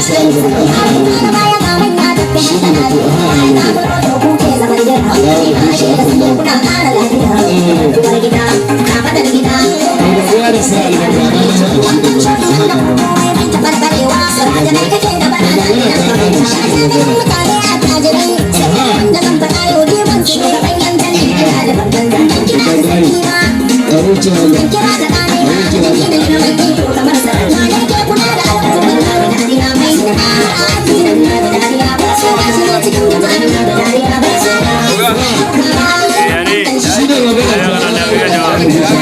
Allah sa albarka. Shi ne to, aha, ya shi aka lawo. Kowa da sa albarka na zama a shi da magana. Magana ta kare, shi ne magana. Aha, ka gane, abokin Allah, abokin Allah. Ya ne? Shi ne magana ta.